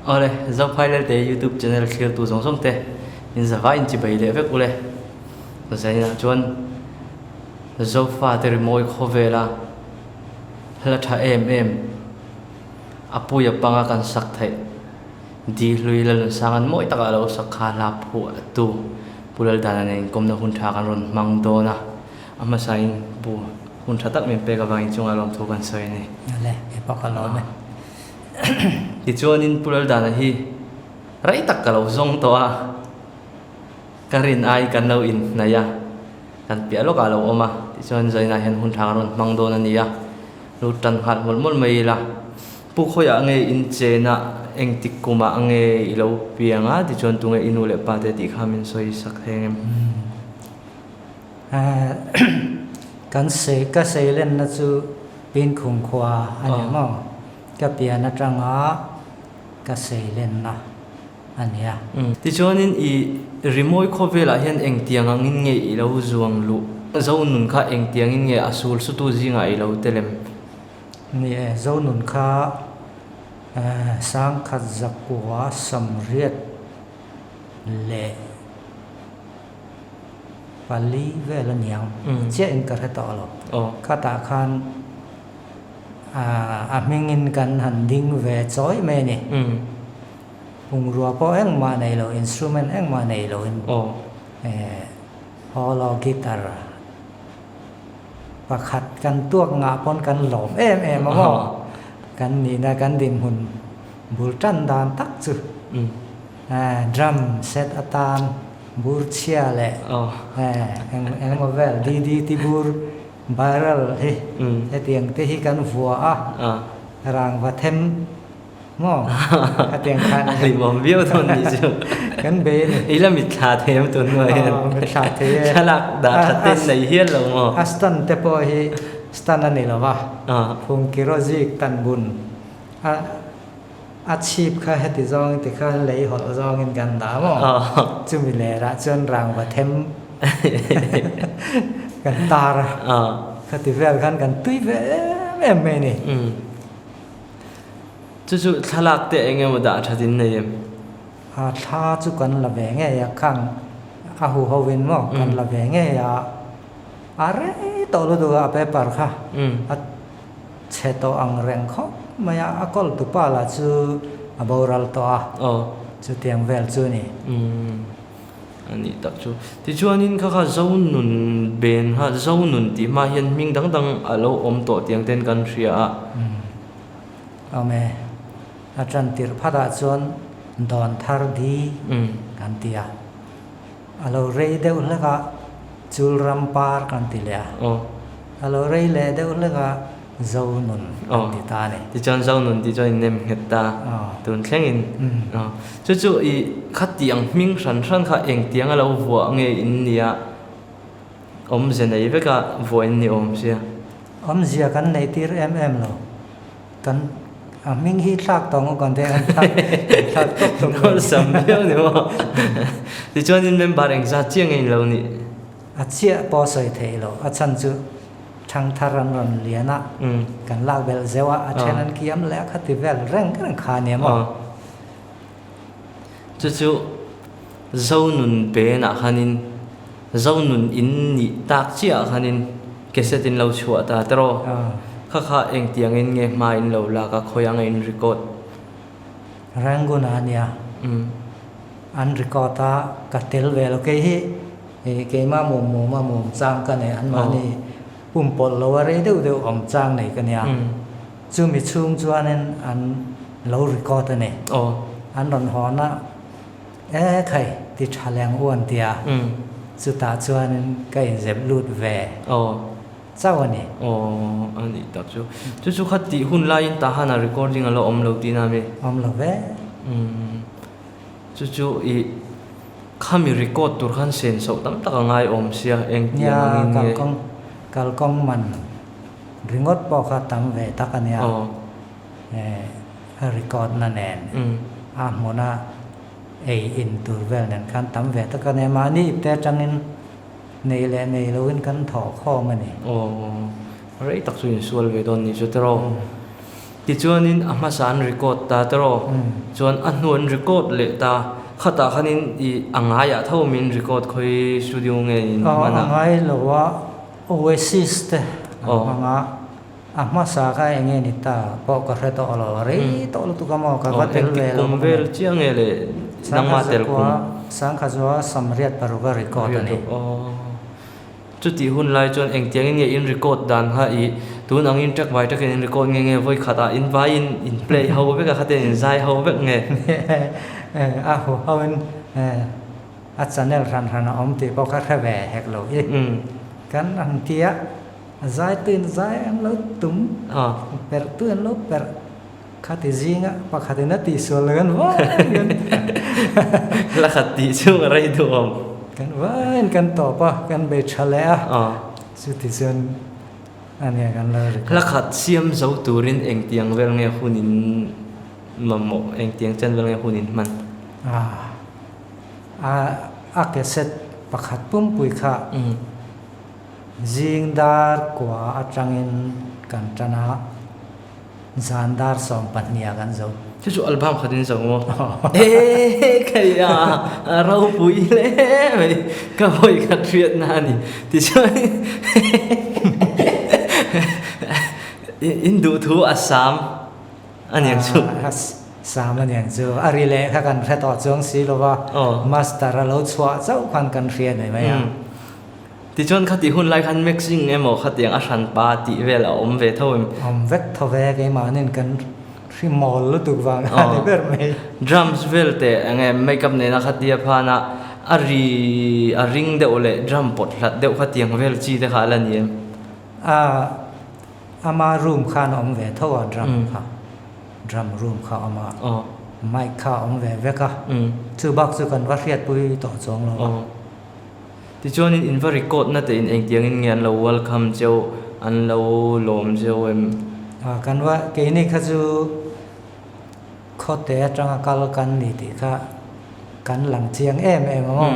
Awle, Zophai Lelte YouTube channel thlirtu zawng zawng te in zavai in chibai leh vek ule. Zainah chuan Zofa te rimawi khawvela hla tha em em a puia panga kan sak theih Di hlui Lalnunsang an mawi takah a lo sak kha hla phuah tu Pu Laldana nen inkawmna hun tha kan rawn hmang dawn a, a hmasain Pu hun tha tak min pek avangin chungah lawmthu kan sawi a ni. Awle, kei pawh ka lawm e. Tichuanin Pu Laldana hi rei tak ka lo zawng tawh a, ka rin ai kan lo inhnaih a, kan piah lawkah a lo awm a, tichuan Zainah hian hun tha kan rawn hmang dawn a ni a, lo tan nghal mawlh mawlh mai ila. Pu khawiah nge in chen a, engtik kumah nge i lo piang a, tichuan tunge i nu leh pa te tih kha min sawi sak thei ang em? Kan sei ka seilenna chu Pinkhum khua a ni maw? Ka pian atanga ka seilenna a nia. Tichuanin i rimawi khawvelah hian engtiang angin nge i lo zuang luh? Zonun kha engtiangin nge a sul sutu zingah i lo tel em? Ni e, Zonun kha sangkhat zakua samriat leh pali vel a niang chiah in ka hre tawh lo. Khatah khan a hmingin kan han ding ve chawi mai a ni. Bungrua pawh engmah nei lo, instrument engmah nei loin holo guitar Pakhat kan tuak ngah pawn kan lawm em em a maw? Kan nihna kan dinhmun bul tan dan tak chu drum set atan bur chhia leh eng emaw vel DDT bur viral hi hetiang te hi kan vua a, rangva them Maw? Khatiang khan. A hlimawm viau dawn nih chu. Kan bei a ni. I la mitthla thei em tun hnuai hian. Aw, mitthla thei e. Thlalak dah that te in nei hial lo maw? A stand te pawh hi stand a ni lo va. Phung kirozik tan bun a a chhip kha heti zawngin ti khan lei hawlh zawngin kan dah maw? Chumi lerah chuan rangva them kan tar a. Khati vel khan kan tui ve em em mai a ni. Chu chu thlalak te eng emaw dah that in nei em? A thla chu kan la ve ngei a, khang a hu ho in maw kan la ve ngei a, a rei tawh lutuk a, a paper kha a chhe tawh ang reng khawp mai a, a kawl tupa lah chu a boral tawh a, chutiang vel chu a ni. A nih tak chu. Tichuanin kha kha Zonun ben kha Zonun tih hma hian hming dang dang a lo awm tawh tiang ten kan hria a. Awm e. A tan tirh phatah chuan dawn thar di kan ti a. A lo rei deuh hlek a chul ram par kan ti leh a. A lo rei leh deuh hlek a Zonun kan ti ta a ni. Tichuan Zonun tih chuan in nem nghet ta tun thlengin. Chu chu i khatiang hming hran hran kha engtiang a lo vuah nge in nia awmze nei veka vuah in ni awm sia. Awmzia kan neih tir em em lo. Kan a hming hi thlak tawh ngawt kan teh kan thlak thlak tawp tawp mai. Awlsam viau ni maw. Tichuanin member engzat chiah nge in lo nih? A chiah pawh sawi theih loh. A chhan chu Thangthar an rawn lian a, kan lak belh zeuh a, a then an kiam leh a khati vel reng reng kha nia maw? Chu chu Zonun benah khanin Zonun in nih tak chiah ah khanin cassette in lo chhuah ta teraw? Kha kha engtiangin nge hma in lo lak a, khawi anga in record? Rangoon ah ania an record a, ka tel ve lo kei hi. Keimah mum mum a mum chang ka nei an mahni pumpawlh lo a rei deuh deuh awm chang nei ka nia. Chumi chhung chuanin an lo record a ni. An rawn hawn a, E khai, ti tha leng u an ti a. Chutah chuanin ka inzep lut ve chauh a ni. Aw, a nih tak chu. Chu chu kha tih hun laiin Tahana recording a lo awm lo tihna a mi? Awm lo ve. Chu chu i khami record tur khan sen soh tam tak a ngai awm sia eng tiang angin nge. Nia, kalkawng man ringawt pawh kha tam ve tak a nia. A record na nen a hmuna ei in tur vel nen khan tam ve tak a nia. Mahni ipte atangin nei leh nei loin kan thawh khawm a ni. Aw, rei tak chu insual ve dawn ni chu tiraw. Tichuanin a hmasa an record ta tawh chuan a hnu an record leh ta khatah khanin i a ngaiah tho min record khawi studio nge in hman a? A ngai lo a, Oasis te an hmang a, a hmasa kha eng nge ni ta pawh ka hre tawh lo, rei tawh lutuk a maw ka va tel ve lo. Engtik kum vel chiah nge le nangmah tel kum? Sangkha zua Samriat paruk a record a ni. Chutih hun lai chuan engtiangin nge in record dan kha i tun angin track by track in in record nge nge vawi khat ah in vai in in play ho vek a khatin in zai ho vek nge. A hu ho in a channel hran hran a awm tih pawh kha hre ve hek lo i kan ang tia zai tu in zai an lo tum perh tu an lo perh khati zinga pakhat in a tihsual lo kan vaiin la khat tih chu a rei duh awm. Kan vaiin kan tawp a, kan bei tha leh a, chuti chuan a nia kan lo record. La khat siam zo turin engtiang vel nge hun in mamawh, engtiang chen vel nge hun in hman? A a cassette pakhat pumpui kha zing dar kua atangin kan tan a. Zan dar 12 ah kan zo. Chu chu album khat in zo maw? Eee kei a a ropui hle mai ka vawi khat hriatna a ni. Tichuan in duh thu a sam a niang chu. A sam a niang chu. A ri leh kha kan hre tawh chuang si lo va, master a lo chhuah chauh khan kan hria nei mai a. Tichuan khati hun lai khan mixing emaw khatiang a hran pa tih vel a awm ve tho em? Awm vek tho ve, keimahnin kan hri mawl lutuk vang a ni ber mai. Drums vel teh enge makeup nena khatia phan a a ri a ring deuh leh drum pawt hlat deuh khatiang vel chi te kha a la ni em? A ama room khan a awm ve tho a drum kha, drum room kha a awm a, mic kha a awm ve vek a, chu bak chu kan va hriatpui tawh chuang lo a. Tichuanin in va record na tein engtiangin nge an lo welcome cheu, an lo lawm cheu em? A, kan va, keini kha chu khawte atanga kal kan ni tih kha kan lang chiang em em a maw?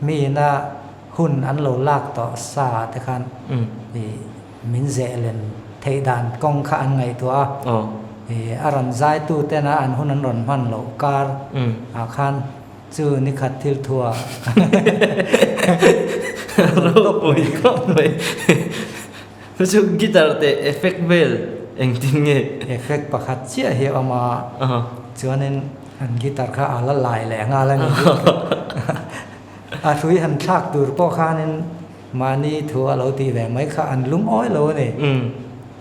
Mi ina hun an lo lak tawh sa ah te khan ih min zeh len theih dan kawng kha an ngaihtuah a, ih a rawn zaitu tena an hun an rawn hman loh kar ah khan Chu ni khat thil thua. Ropui khawp mai. Chu chu guitar te effect vel engtin nge? Effect pakhat chiah hi a awm a, chuanin an guitar kha a la lai leh nghal a ni. A hrui han thlak tur pawh khanin mahni thu a lo tih ve mai kha an lungawi lo a ni.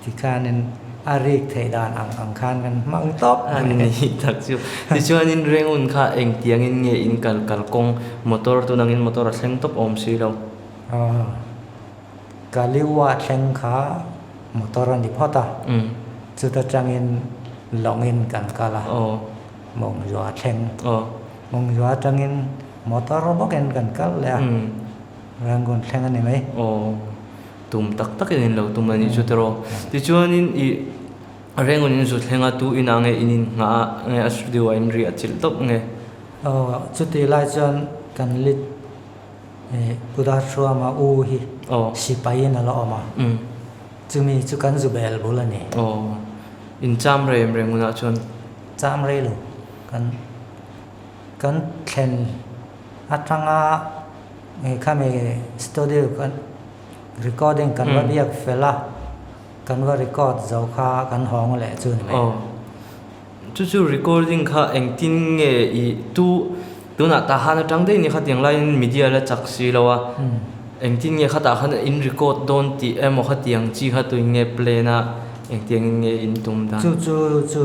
Tikhanin a rik theih dan ang ang khan kan hmang tawp mai. A ni tak chu. Tichuanin Rengun kha engtiangin nge in kal kal kawng motor tun angin motor a thleng tawp awm si lo. Aw, Kaliwa thleng kha motor a ni phawt a, chuta tangin lawngin kan kal a, Mawngzua thleng. Mawngzua atangin motor bawkin kan kal leh a, Rangoon thleng a ni mai. Aw. Tum tak takin in lo tum a nih chu tiraw. Tichuanin i Rengun in zu thleng a tu inah nge in in nghah a nge a studio ah in riah chilh tawp nge? Aw chutih lai chuan kan lit i Pu Darthuama u hi sipai in a la awm a, chumi chu kan zu bel bul a ni. Aw in cham rei em Rengun ah chuan? Cham rei lo kan kan thlen atanga khami studio kan Recording kan va biak fel a, kan va record zo kha kan hawng leh chu ni mai. Aw. Chu chu recording kha engtin nge i tu tunah tah khan atang daih ni kha tiang laiin media la chak si lo a, engtin nge khatah khan in record dawn tih emaw khatiang chi kha tuin nge plan a, engtiangin nge in tum dan? Chu chu chu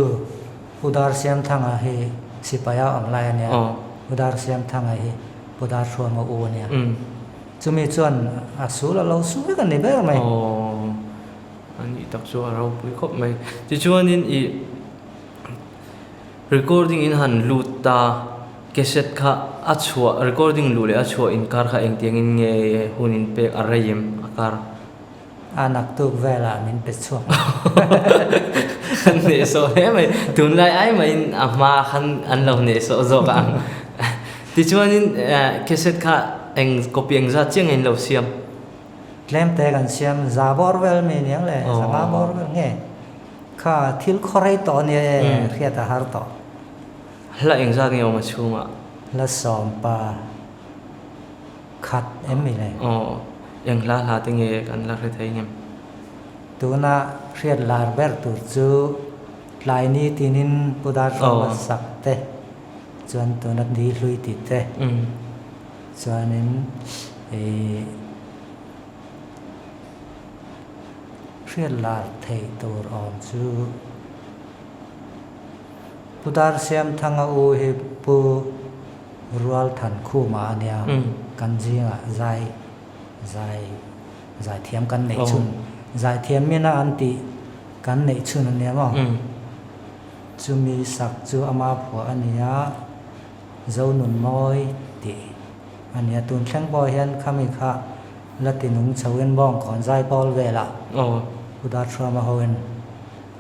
Pu Darsiamthanga hi sipai a awm lai a nia, Pu Darsiamthanga hi Pu Darhruama u a nia. Chumi chuan a sul a lo su vek a ni ber mai. Aw, a nih tak chu a ropui khawp mai. Tichuanin i recording in han lut ta, cassette kha a chhuah, recording luh leh a chhuah inkar kha engtiangin nge hun in pek a rei em a kar? A naktuk velah min pe chhuak mai. An hnehsawh hle mai. Tunlai ai maiin a hma khan an lo hnehsawh zawk ang. Tichuanin cassette kha eng copy eng zat chiah nge in lo siam? Tlem te kan siam, za bawr vel mi niang le, za nga bawr vel nge? Kha thil khawrei tawh ania e, hriat a har tawh. Hla engzat nge awm a chhungah? Hla sawmpa khat em mi le? Aw, eng hla hla te nge kan la hre thei ngem? Tuna hriat lar ber tur chu Tlaini tinin Pu Darhrawma sak te chuan tuna Di Hlui tih te chuanin ih Hriat lar theih tur awm chu Pu Darsiamthanga u hi Pu Rualthankhuma a nia, kan zingah zai zai zaithiam kan neih chhun, zaithiam mina an tih kan neih chhun a nia maw? Chumi sak chu ama phuah a nia, Zonunmawi tih a nia. Tun thleng pawh hian khami kha La ti nung chho in bawng kawn zai pawl velah Pu Darthuama ho in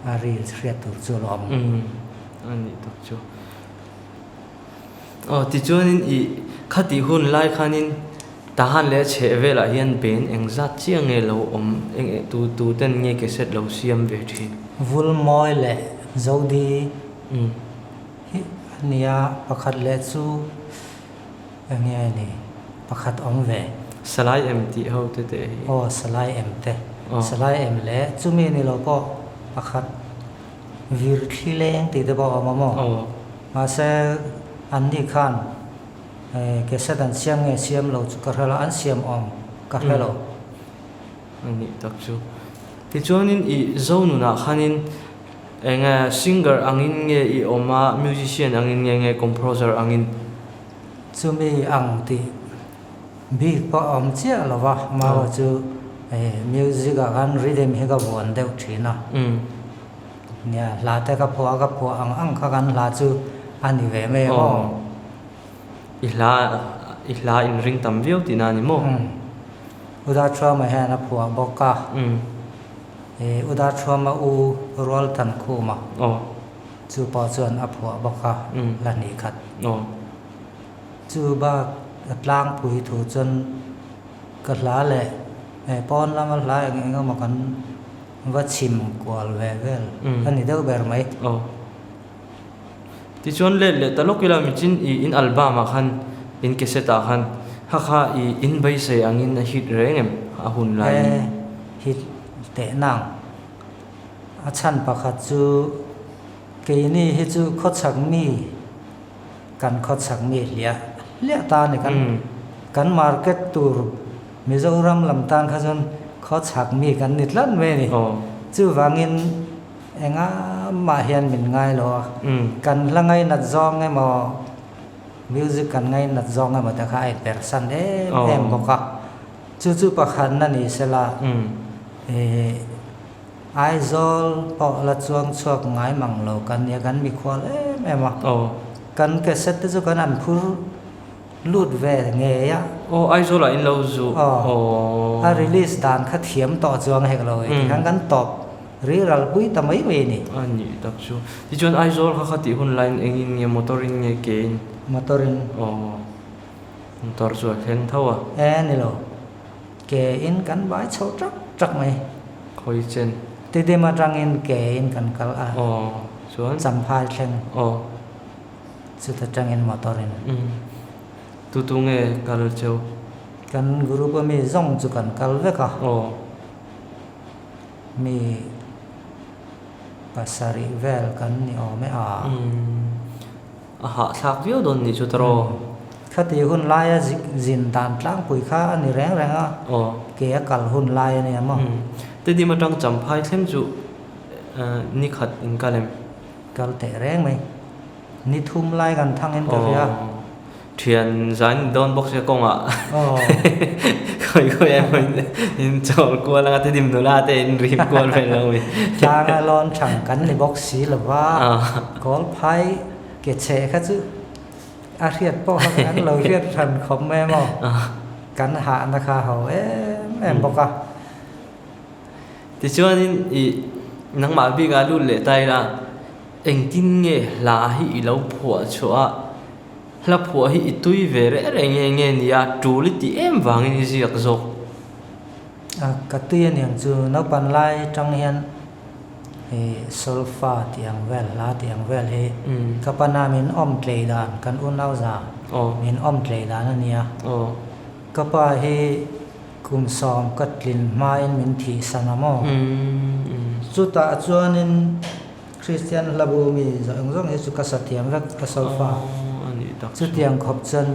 a ril hriat tur chu a lo awm. Umm a nih tak chu. Aw tichuanin i khatih hun lai khanin Tahan leh a chheh velah hian ben engzat chiah nge lo awm eng eh tu tu ten nge cassette lo siam ve thin? Vulmawi leh Zodi hi a nia pakhat leh chu. Enge a ni? Pakhat awm ve. Salai em tih ho te te hi. Aw Salai em te. Salai em leh chumi ni lo pawh pakhat vir thli leng tih te pawh a awm a maw? Mahse an ni khan cassette an siam nge siam lo chu ka hre lo, an siam awm ka hre lo. A nih tak chu. Tichuanin i Zonunah khanin enge singer angin nge i awm a, musician angin nge nge composer angin? Chumi ang tih bik pawh a awm chiah lo va, amaherawh chu music ah khan rhythm hi ka vuan deuh thin a. Nia, hla te ka phuah a, ka phuah ang ang kha kan hla chu a ni ve mai ang aw. I hla i hla in ring tam viau tihna a ni maw? Udathuama hian a phuah bawk a. Udathuama u Rualthankhuma. Chu pawh chuan a phuah bawk a, la hnih khat. Chu bak a tlangpui thu chuan ka hla leh pawn lama hla eng eng emaw kan va chhim kual ve vel a ni deuh ber mai. Tichuan let leh ta lawk ila michin i in album ah khan in cassette ah khan kha kha i in beisei angin a hit reng em a hun laiin? E hit teh nang. A chhan pakhat chu keini hi chu khawchhak mi kan khawchhak mi hliah hliah ta a ni kan kan market tur Mizoram lam tan kha chuan khawchhak mi kan ni tlat mai a ni. Chuvangin enga mah hian min ngai lo a, kan hla ngainat zawng emaw music kan ngainat zawng emaw te kha a inpersan em em bawk a. Chu chu pakhatna ni sela Aizawl pawh la chuang chhuak ngai mang lo kan nia, kan mikhual em em a. Kan cassette te chu kan an phur lut ve ngei a. Aw Aizawl ah in lo zu. Aw. A release dan kha thiam tawh chuang hek lo e tikhan kan tawp riral pui ta mai mai a ni. A nih tak chu. Tichuan Aizawl kha kha tih hun laiin engin nge motor in nge ke in? Motor in. Aw. Motor chu a thleng tho a. E ni lo. Ke in kan vai chho trak trak mai. Khawi chen. Tidim atangin ke in kan kal a. Aw chuan. Champhai thleng. Aw. Chuta tangin motor in. Umm. Tu tu nge kal cheu? Kan group a mi zawng chu kan kal vek a. Aw. Mi pasarih vel kan ni awm e a. Umm. A hahthlak viau dawn nih chu tawrh. Khati hun laia zin dan tlangpui kha a ni reng reng a, ke a kal hun lai a nia maw? Tedim atang Champhai thleng chu ni khat in kal em? Kal teh reng mai. Ni thum lai kan thang in ka hria. Thian zan dawn bawk sia kawngah khawi khawi emaw in chawl kual anga Tedim nula te in rim kual vel lo mi. Tlanga lawn thang kan ni bawk si lova, Kawlphai ke chhe kha chu a hriat pawh kha kan lo hriat hran khawp mai emaw kan hahna kha ho em em bawk a. Tichuanin i nangmah bikah lut leh ta ila engtin nge hla hi i lo phuah chhuah a, hla phuah hi i tui ve reng reng nge nge nia tul i tih em vangin i ziak zawk. Ka tui aniang chu naupang lai tang hian. Solfa tih ang vel, hla tih ang vel hi ka pana min awm tlei dan, kan unau za min awm tlei dan a nia. Ka pa hi kum sawm ka tlin hmain min thihsan a maw? Chutah chuanin Kristian hlabu mi zawng zawng hi chu ka sa thiam vek a solfa. Chutiang khawp chuan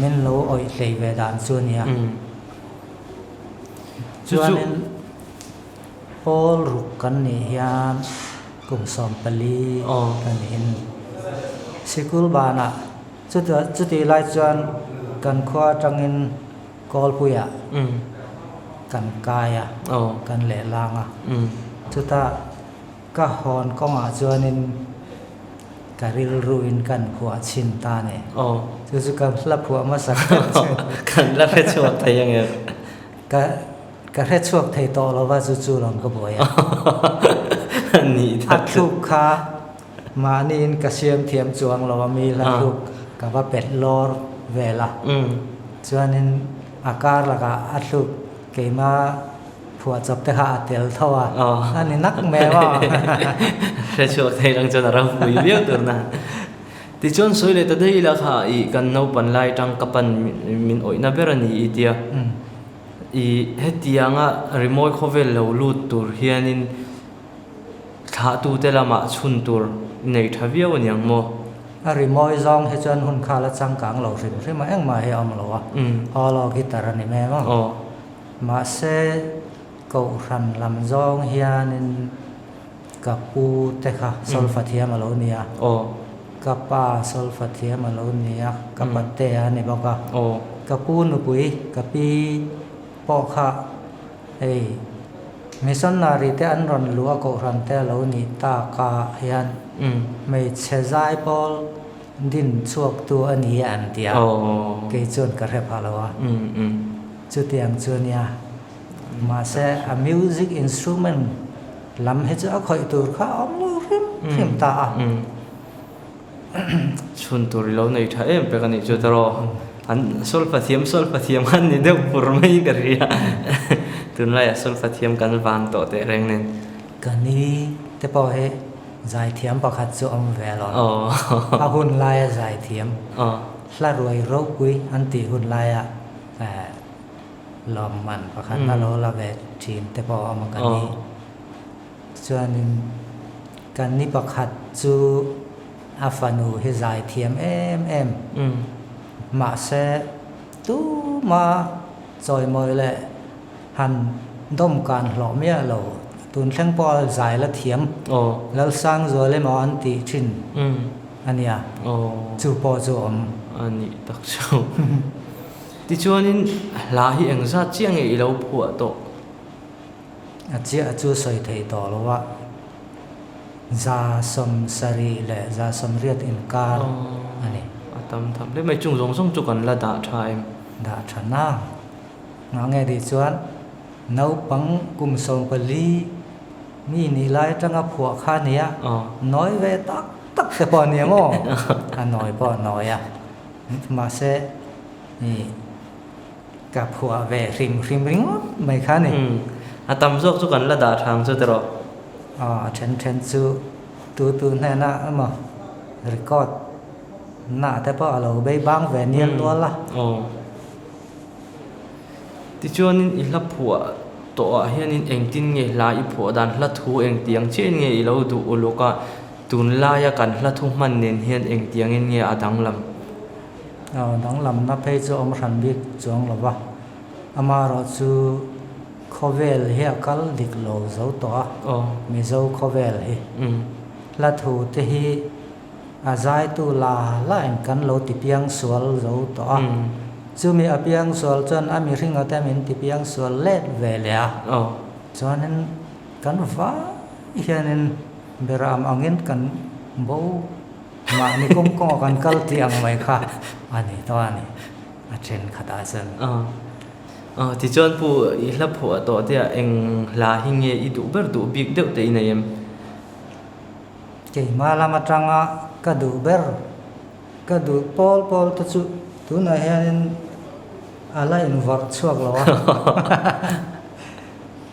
min lo awih hlei ve dan chu a nia. Chuanin pawl ruk kan nih hian kum 14 ka niin sikul banah chutih lai chuan kan khua atangin Kawlpuiah kan kai a, kan lehlang a. Chutah ka hawn kawngah chuanin ka rilruin kan phuah chhin ta ni. Chu chu ka hla phuah hmasa kher chu. Kan la hre chhuak thei ang em? Ka ka hre chhuak thei tawh lo va, chu chu lawm ka buai a. A thluk kha Mahniin ka siam thiam chuang lo a mi hla tluk ka va pet lawr vel a. Chuanin a kar lakah a thluk keima phuahchawp te kha a tel tho a, a ni nak mai maw? Hre chhuak thei lang chuan a ropui viau tur na. Tichuan sawi leh ta daih ila kha i kan naupan lai atang ka pan min awihna ber a ni i tia. I hetianga rimawi khawvel lo lut tur hianin Thlahtute lamah chhun tur nei tha viau a niang maw? A rimawi zawng hi chuan hun kha la changkang lo hrim hrim a, engmah hi a awm lo a, hollow guitar a ni mai maw? Mahse, Kohhran lam zawng hianin ka pu te kha solfa thiam a lo ni a, ka pa solfa thiam a lo ni a, ka pate a ni bawk a, ka pu nupui, ka pi pawh kha Hei, missionary te an rawn luh a kohhran te a lo nih tak ah hian hmeichhe zai pawl din chhuak tu a ni an ti a, kei chuan ka hre pha lo a, chutiang chu a nia. Mahse, a music instrument lam hi chu a khawih tur kha a awm lo hrim hrim ta a. Chhun tur i lo nei tha em pek a nih chu tawrh an solfa thiam solfa thiam khan ni deuh pur mai ka ria tunlaiah solfa thiam kan vang tawh teh reng nen. Ka ni te pawh hi zaithiam pakhat chu awm ve lo a hun laia zaithiam hla ruai ropui an tih hun laia lawmman pakhat a lo la ve thin te pawh a awm a ka ni. Chuanin kan ni pakhat chu a fanu hi zai thiam em em. Mahse tuma chawimawi leh han dawmkan hlawh miah lo, tun thleng pawh a zai la thiam Lalsangzual emaw an tih thin a nia, chu pawh chu a awm. A nih tak chu. Tichuanin hla hi engzat chiah nge i lo phuah tawh? A chiah chu sawi theih tawh lo a, 170 leh 180 inkar a ni. A tam tham hle mai, chung zawng zawng chu kan la dah tha em? Dah tha na. Ngah nge tih chuan naupang kum 14 mi nih lai atanga phuah kha a nia, nawi ve tak tak te pawh a nia maw? A nawi pawh a nawi a, mahse ih. Ka phuah ve hrim hrim ringawt mai kha a ni. Umm, a tam zawk chu kan la dah thang chu tiraw? Aw, a then then chu tu tu hnenah emaw record nah te pawh a lo bei bang ve nial nual a. Aw. Tichuanin i hla phuah tawhah hianin engtin nge hla i phuah dan, hla thu engtiang chiahin nge i lo duh uluk a, tunlaia kan hla thu hman nen hian engtiangin nge a danglam? Danglamna phei chu awm hran bik chuang lo va, amaherawh chu khawvel hi a kal dik lo zo tawh a, Mizo khawvel hi. Hla thu te hi a zaitu la lain kan lo ti piang sual zo tawh a, chumi a piang sual chuan a mihringa te min ti piang sual let ve leh a, chuanin kan vai hianin beram angin kan bo. Mahni kawng kawnga kan kal tih ang mai kha a ni tawh a ni, a then khatah chuan. Tichuan pu i hla phuah tawh te ah eng hla hi nge i duh ber duh bik deuh te i nei em? Keimah lam atanga ka duh ber, ka duh pawl pawl te chu tunah hianin a la invawrh chhuak lo a.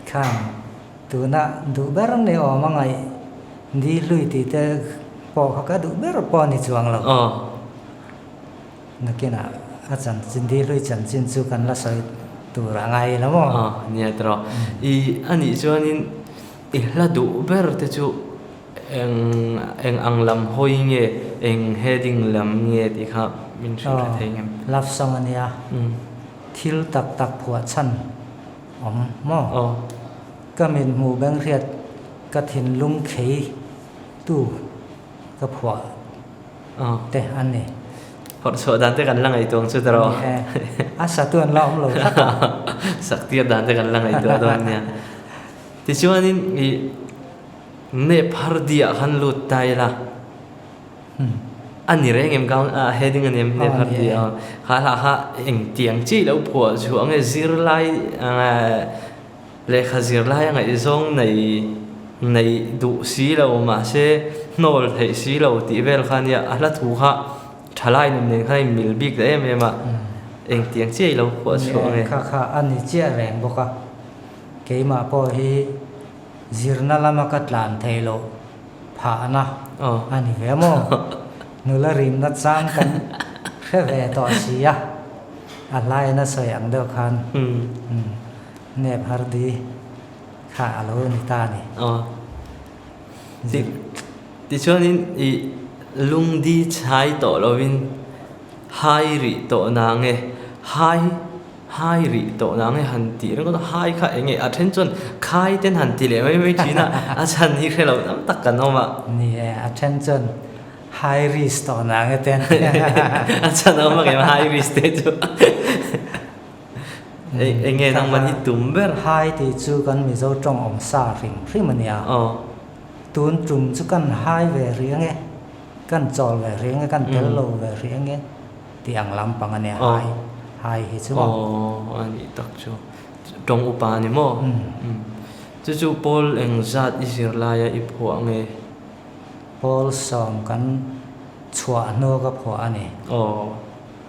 Khang. Tuna duh ber ni awm a ngaih ni hlui tih te pawh kha ka duh ber pawh a ni chuang lo. Nakinah a chanchin di hlui chanchin chu kan la sawi tur a ngai lo maw? Aw nia tawh. I a nih chuanin i hla duh ber te chu eng eng ang lam hawi nge eng heading lam nge tih kha min hrilh hre thei ngem? Love song a nia. Thil tak tak phuah chhan awm maw? Aw. Ka mit hmuh beng hriat ka thinlung khei tu ka phuah te an ni. Phawrh chhuah dan te kan la ngaihtuah ang chu ta rawh. Ni e, a satu an la awm lo tlat a. Sak tir dan te kan la ngaihtuah dawn nia. Tichuanin i nep har diah khan lut ta ila. A ni reng em ka heading a ni em nep har diah. Kha hla kha engtiang chi lo phuah chhuah nge zirlai Lehkha zirlai a ngaihzawng nei nei duh si lo mahse hnawl theih si lo tih vel kha nia a hla thu kha thalai nun nen khan a inmil bik ta em em a, engtiang chiah i lo phuah chhuah ange? Kha kha a ni chiah reng bawk a, keimah pawh hi zirna lama ka tlan theih loh phahna a ni ve maw? Nula rimna chang kan hre ve tawh si a, a hlain a sawi ang deuh khan. Nep har di kha a lo ni ta a ni. Aw. Ti tichuanin i lungdi chhai tawh lovin hai rih tawh na nge hai hai rih tawh na nge han tih ringawt a hai kha eng nge a then chuan khai ten han ti leh mai mai thin a a chhan hi hre lo tam tak kan awm a. Ni e a then chuan high risk tawh na nge ten. A chhan a awm a ngem high risk te chu. Eng nge nangman hi tum ber? Hai tih chu kan Mizo tawng awm sa hrim hrim a nia. Tun tum chu kan hai ve rih ange, kan chawl ve rih ange, kan tel lo ve rih ange tih ang lampang a nia hai hai hi chu maw. Aw a nih tak chu. Tawng upa a ni maw? Chu chu Paul eng zat i zir laia i phuah nge? Paul sawm kan chhuah hnu ka phuah a ni. Aw.